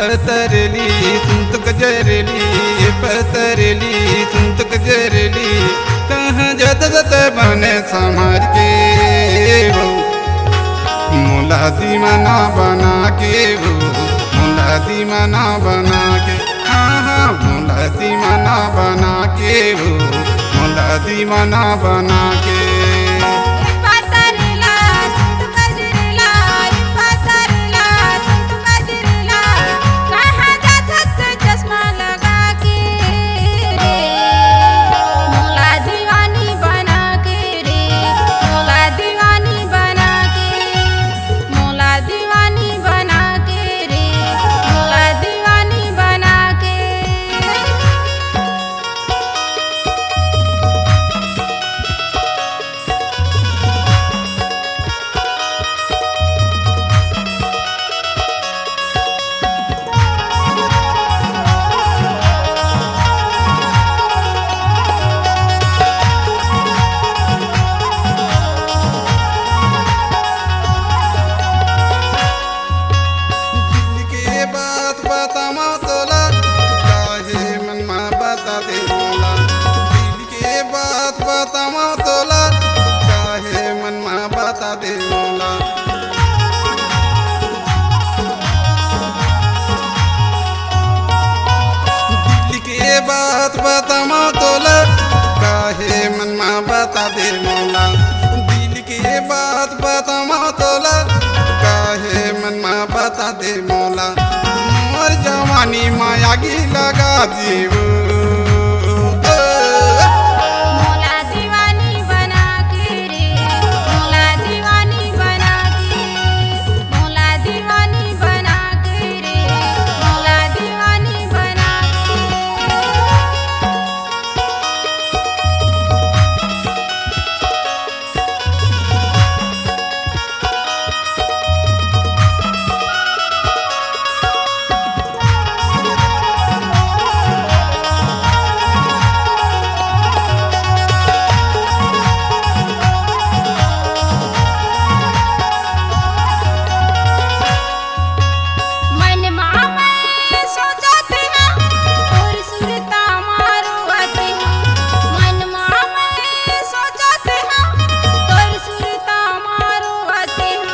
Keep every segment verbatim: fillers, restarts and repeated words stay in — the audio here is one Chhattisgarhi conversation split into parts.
पतरेली सुनत कजरेली, पतरेली सुनत कजरेली, कहाँ जात जात बने संभार के हो, मोला दीवाना बना के हो, मोला दीवाना बना के, हाँ, हाँ, मोला दीवाना बना के हो, मोला दीवाना बना के। पतरेला सुनत कजरेला, पतरेला सुनत कजरेला, कहाँ जात हस चश्मा लगा के रे, मोला दीवानी बना के रे, मोला दीवानी बना के, मोला दीवानी बना के रे, मोला दीवानी बना के। दिल के बात बतावं तोला, काहे मन मा बता दे मोला। दिल के बात बतावं तोला, काहे मन मा बता दे मोला। दिल के बात बतावं तोला, काहे मन मा बता दे मोला। दिल के बात बतावं तोला, काहे मन मा बता दे मोला। मोर जवानी मा आगी लगा देबो। मोला दीवानी बना के रे, मोला दीवानी बना के, मोला दीवानी बना के रे, मोला दीवानी बना के। मन मा मैं सोचत हंव, तोर सुरता मा रोवत हंव। मन मा मैं सोचत हंव, तोर सुरता मा रोवत हंव।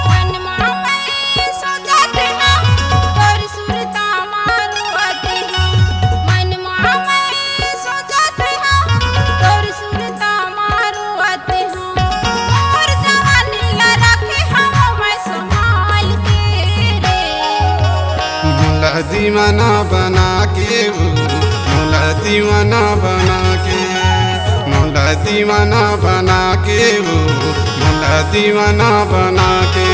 मन मा मैं सोचत हंव, तोर सुरता मा रोवत हंव। मन मा मैं सोचत हंव, तोर सुरता मा रोवत हंव। मोर जवानी ला रखे हंव मैं संभाल के रे। मोला दीवाना बना के वो, मोला दीवाना बना के, मोला दीवाना बना के वो, मोला दीवाना बना के।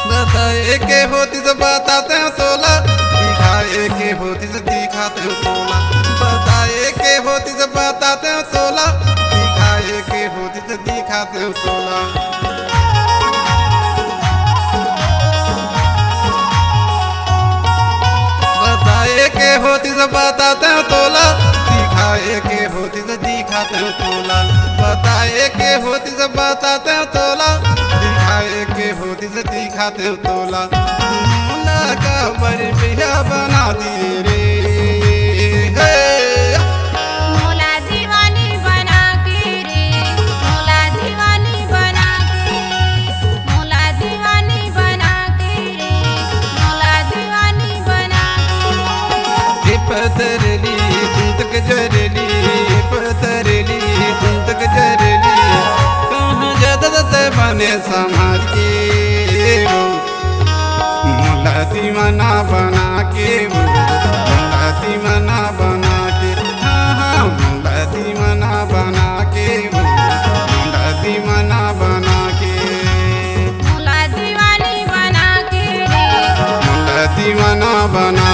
बताए के होतिस बतातेंव तोला, दिखाए के होतिस दिखातेंव तोला। बताए के होतिस बतातेंव तोला, दिखाए के होतिस दिखातेंव तोला। बताए के होतिस बतातेंव तोला, दिखाए के होतिस दिखातेंव तोला। बताए के होतिस बतातेंव तोला, दिखाए के होतिस दिखातेंव तोला। मोला काबर बिहा बना दिस रे, हे। मोला दीवानी बना के रे, मोला दीवानी बना के, मोला दीवानी बना के रे, मोला दीवानी बना के। ए पतरेली सुनत कजरेली, ए पतरेली सुनत कजरेली, कहाँ जात जात बने संभार के वो। मोला दीवाना बना के वो, मोला दीवाना बना के, हाँ, हाँ, मोला दीवाना बना के वो, मोला दीवाना बना के। मोला दीवानी बना के रे, बना